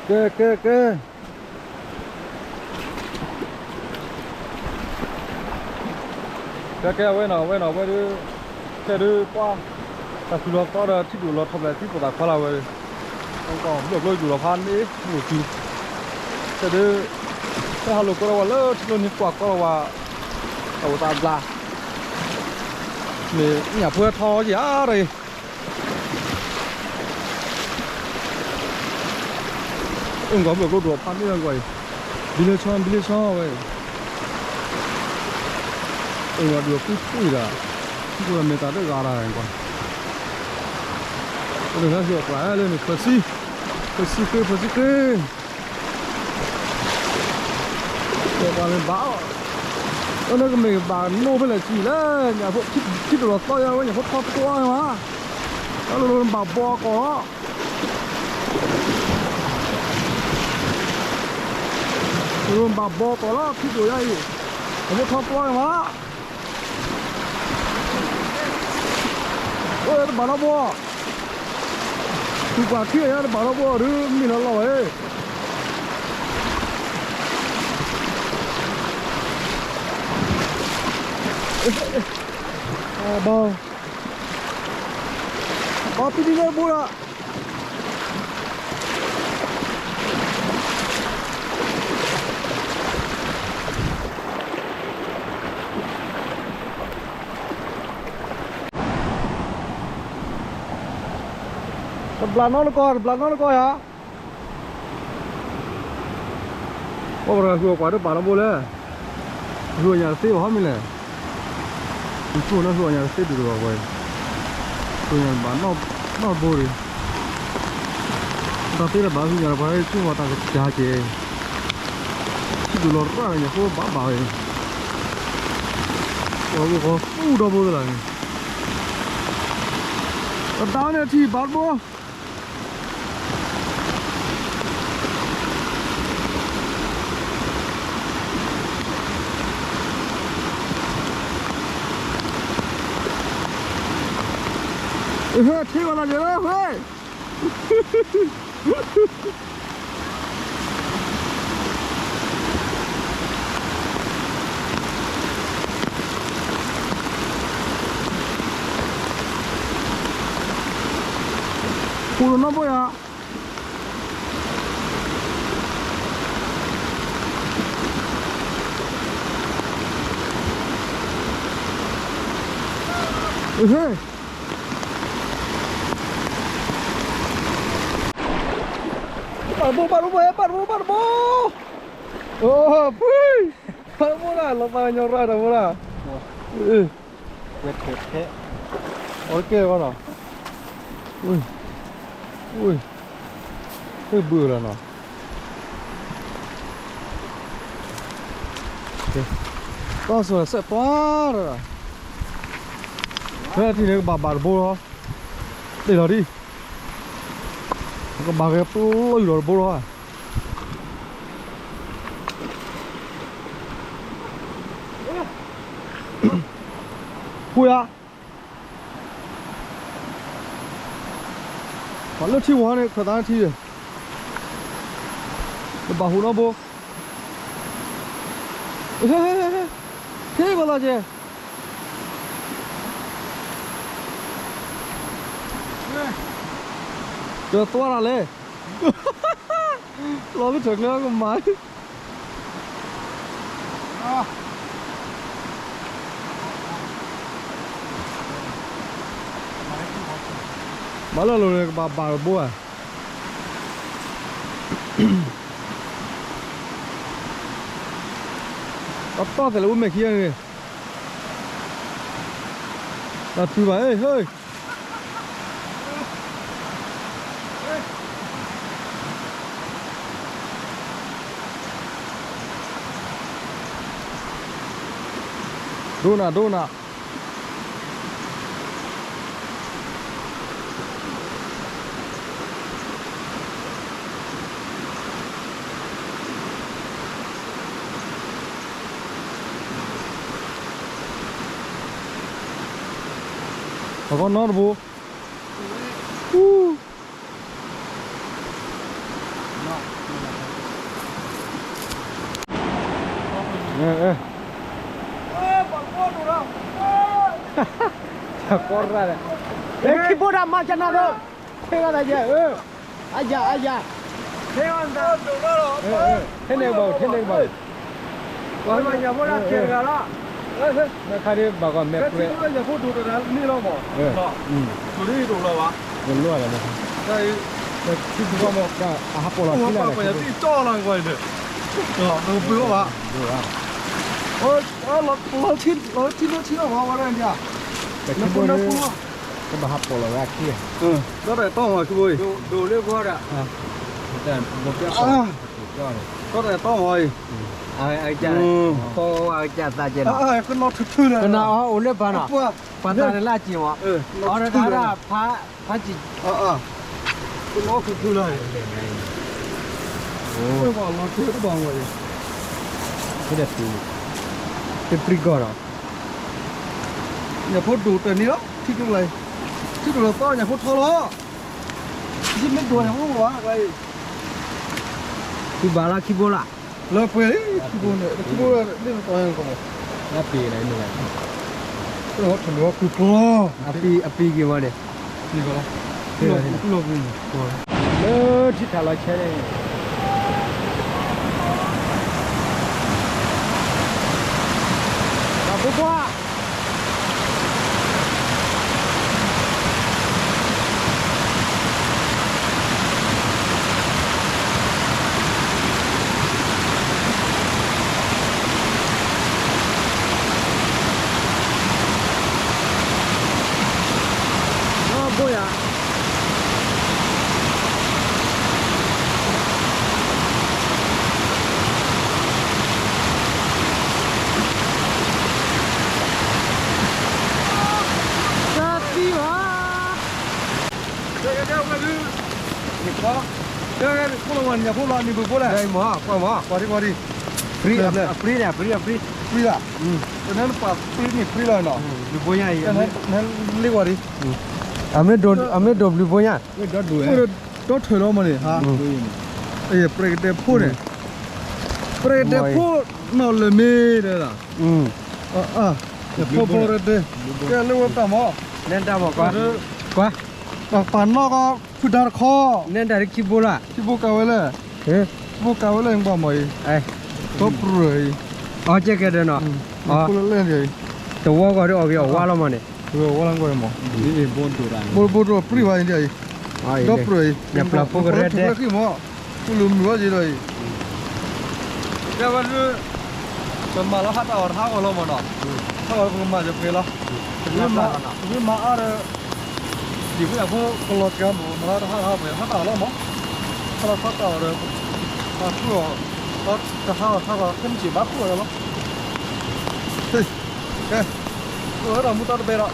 ကဲ ကဲ ကဲ ကဲ ကဲ အဝဲနီၤ အဝဲနီၤ အဝဲဒုး ခဲဒုး ပှၤ တၢ်သူၣ်လီၤသီဒီး ထံဒိၣ်လီၤထီၣ်ဖျဲး သံပိာ်သးခွါလၢအဝဲ ဘျီၣ်ဘျီယူၢ်လီၤဖးန့ၣ် မ့ၢ်အိၣ်တုၤ ခဲဒုး ဟဲဟးလိာ်ကွဲလီၤဝဲလၢ ထံကျိနံၤကွၢ်ကီလီၤဝဲ အအိၣ်သးဘျါ မ့ၢ်ညၣ်ဖိဟဲထီၣ်ယၤတဂ့ၤ အၢ ကွၢ်ဘျီၣ်ဘျီဒိၣ်ဖးန့ၢ်ကွၢ်အံၤ ဘံလၢဆီ ဘံလၢဆီဝဲအံၤ အၢ ကွၢ်ဒိၣ်ပှံၤပှံၤဒၣ် ထံကျိမ့ၢ်တၢ်တဂၤတၢ်ကွၢ် အိၣ်လၢဟဲဆူအပှၤလၢန့ၣ် ဖၢၣ်စံ ဖၢၣ်စံဃ့ ဖၢၣ်စံဃ့ ပှၤမ့ၢ်ဘၣ်အီၤ အၢ နကမ့ၢ်ကဘၣ်နိဖဲလဲၣ်စံးလဲၣ် ညၣ်ဖိ ထံဒိၣ်လီၤသီယါဝဲ ညၣ်ဖိထီတဝါန့ၣ်မး တၢ်လိၣ်ဘၣ်ဘီကီၢ်လီၤ လိၣ်ဘၣ်ဘီကီၢ်လီၤ ထံဒိၣ်ယါအံၤ ညၣ်ဖိထီတဝါန့ၣ်မး အၢ တဘၣ်နီဘိ သူၣ်ကွၢ်ထံအယါတဘၣ်နီဘိဒီး မ့ၢ်လီၤလီၤဝဲ ဘီ ဘီပံၤဒ်န့ၣ်တဘိဒီး တဘျီနီတကီၢ် တဘျီနီတကီၢ်ယါ ပှၤပှၤဂုၤအကွၢ်တဘၣ်နီဘိလဲၣ် ဂုၤအညၣ်တသ့ဘၣ်ဟီမ့ၢ်လဲၣ် ဂုၤကိၢ်နီၢ်ဂုၤအညၣ်တသ့ဒုးတဘၣ်ဝဲ ဂုၤညၣ်တဘၣ်နီတဘိရံ တၢ်သ့တဘၣ် ဂုၤညၣ်တပှၤဟဲဆူမၤတၢ်ကစၢ်က့ၤ ထံဒိၣ်လီၤရၣ်ညၣ်ဖိဘၣ်ဘၣ်ဝဲ ပှၤဂုၤဃီသူဒီဘိသလၢ်န့ၣ် ပတၢ်န့ၣ်ထံၣ်ဘၣ်တဘိ ဟဲထံဂီၤလီၤက့ၤလၢဟဲ ပူၤလီၤနီၢ်ဘိယါ ဟဲ ဘၣ်တဘိ ဘၣ်တဘိ ဘၣ်တဘိ ဘၣ်တဘိ အိ ပှံၤ ဘၣ်တဘိဒၣ် လီၤသးကညီၤရၣ်တဘိဒၣ် ဝဲထဲထဲ အီကဲဝဲနီၤ အံၤ ဟ့ၣ်ဘုလီၤနီၤ တီၢ်စၢၤစဲးပှၤတဂၤ ဖဲထံၣ်န့ၣ်ကဘၣ်ဘၣ်တဘိလီၤ တ့ၢ်လီၤဒံး ကဘၣ်ဂဲၤပျိလီၤယူၢ်လီၤတဘိလီၤ ဖူယါ ပှၤလၢထံဝီၤန့ၣ် ခွဲးသးထံ ကဘၣ်ဟူးနီၢ်ဘိ ဟ့ၣ်ဂီၤလီၤက့ၤ ကသွါတၢ်လဲၣ် လီၤလၢထၢၣ်ကျဲကမၤ မၤလၢအလိၤန့ၣ် ကဘၣ်ဘၣ်တဘိဧါ, တတီၢ်သဲးလၢအိၣ်မဲာ်ခံဂၤန့ၣ်, တၢ်တုၤဘၣ် ဟ့ၣ် ဟ့ၣ် ဒိနၤ ဒိနၤ အဂီၢ်နီတဘိ, အူ, ကီရၣ်ဒီး ဟဲခံဘိတၢ်မၤကနၣ်ဒီး ဟဲဂၤတၢ်ယဲၢ်, အယၤ အယၤ, ဟဲန့ၣ်ကဘၣ် ဟဲန့ၣ်ကဘၣ်, ဝဲညၣ်ဖိလၢကဲတဂၤလီၤ, နခါဒ်ဘၣ်ကီမဲာ်ပြဲ, ညၣ်ဖိဒိၣ်တဂၤန့ၣ်လီၤမး, ဒိၣ်လီၤဘၣ်, ဒိၣ်လီၤ, ထံကီၢ်မ့ၢ် အဟးပိာ်လီၤထံလီၤ, ပှၤပှၤယၤသံၣ်ကၠီလီၤ ကွၢ်အံၤ, ပှ့ၤအီၣ်ဘၣ်, လီၤထံလီၤထံလီၤမး ဝဲဒၣ်န့ၣ်, တဘၣ်ဟးပိာ်လီၤဝဲအခံ, ဒီးတၢ်တီမး ခံဘိအံၤ, ဒိၣ်လၢဘီဒီး, ဒီးတၢ်တီမးအံၤ, ကနီၤထုထုလၢ, ကနီၤအီၤအိၣ်လၢပၤနီၤ, ပှၤသးန့ၣ်လၢအစ့ၢ်မး, အီၤတၢ်ဒၣ်ဖး, ဖးစံၣ်, ကနီၤထုထုလၢ, တပြံကီၢ်နီၤ, ညၣ်ဖိဒိၣ်တၢ်န့ၣ်လီၤ, ထံကျိလၢ, ထံကျိလၢသီညၣ်ဖိထီလီၤ, ယမ့ၢ်ဒိၣ်ညၣ်ဖိဝါ, သုဘၣ်လၢခံဘိလၢ, လၢပှဲၤလံ, ခံဘိန့ၣ် ခံဘိလၢန့ၣ်ကီး, လၢပှဲၤလၢန့ၣ်, ထမ့ၢ်ဝဲကုၢ်ကျီ, အပံၤက့ၤဝဲန့ၣ်, လၢထံထးလီၤဆဲးန့ၣ်, တၢ်ဖိခွါ ဘိယၤ တၢ်သံဘၣ်, ကဲကဲကဲဝဲဒုး, ကဲကဲ ဖိလီၤဝဲညၣ်ဖိလီၤန့ၣ်ဘုးဖိလဲၣ်, မ့ၢ်ကွၢ်မ့ၢ်, ကွၢ်ဒံကွၢ်ဒံ, ပြံ, အပြံန့ၣ် အပြံ အပြံ, ပြံလၢ, တနၢ်နပာ်ပြံန့ၣ်ပြံလီၤနီၤ, ဘုးဖိညါအံၤ, လ့ကွၢ်ဒံ, အမ့ၢ်ဒိးဘျုးဖိညါ, ဒီထွဲလီၤမးန့ၣ်, ပြဲကတဲဖိန့ၣ်, ပြဲကတဲဖိနီၢ်လၢမ့ၢ်ဒီး, ဖိဖိတဲ, ကဲလၢဝဲတၢ်မး, နဲတၢ်မးကွၢ်, ကွၢ်, ပာ်နီၣ်ကီဖုတၢ်တခီ, နဲတၢ်တခံဘိလၢ, ခံဘိကးဝဲလၢ, ခံဘိကးဝဲလၢဘၣ်မးအံၤ, ဒီပြၢအံၤ, အကဲကဲဒီးနီၤ, ဖိလၢလဲၣ်န့ၣ်, တဝီဂီၤဒီးအီၣ်က့ၤအီၣ်ဝါလီၤမးန့ၣ်, ဝဲဝါလီၤကွၢ်မး, ဘိဒိၣ်ပြံဘၣ်အံၤ, ဒီပြၢအံၤ, ညၣ်ပျၢ်ဖိကရဲဒဲး မး, ပလူၤမုၢ်ဝဲက့ၤဒီးအံၤ, ကဲဝဲဒုး, ပမၤလီၤဟးတၢ်အီၣ်တဟးဂီၤလီၤမးနီၤ, ဟးဂီၤပကမၤယပှဲၤလီၤ, ပမ့ၢ်မၤအါဒီး, ဒ်ဖိယဖိကလီၤတၢ်မး မၤလီၤတဟးတဟးပှဲၤ ဟးတၢ်အီၣ်လီၤမး, ဟးလီၤဟးတၢ်အီၣ်ဒီး, ဟးဃုအီၣ်, တဟးအီၣ်ဟးဂီၤ ခဲမုၢ်ဆ့ၣ်ဘၣ်ဃုအီၣ်လီၤ, ကဲ, အိၣ်ဝဲဒီးမူတၢ်တဘဲဒီး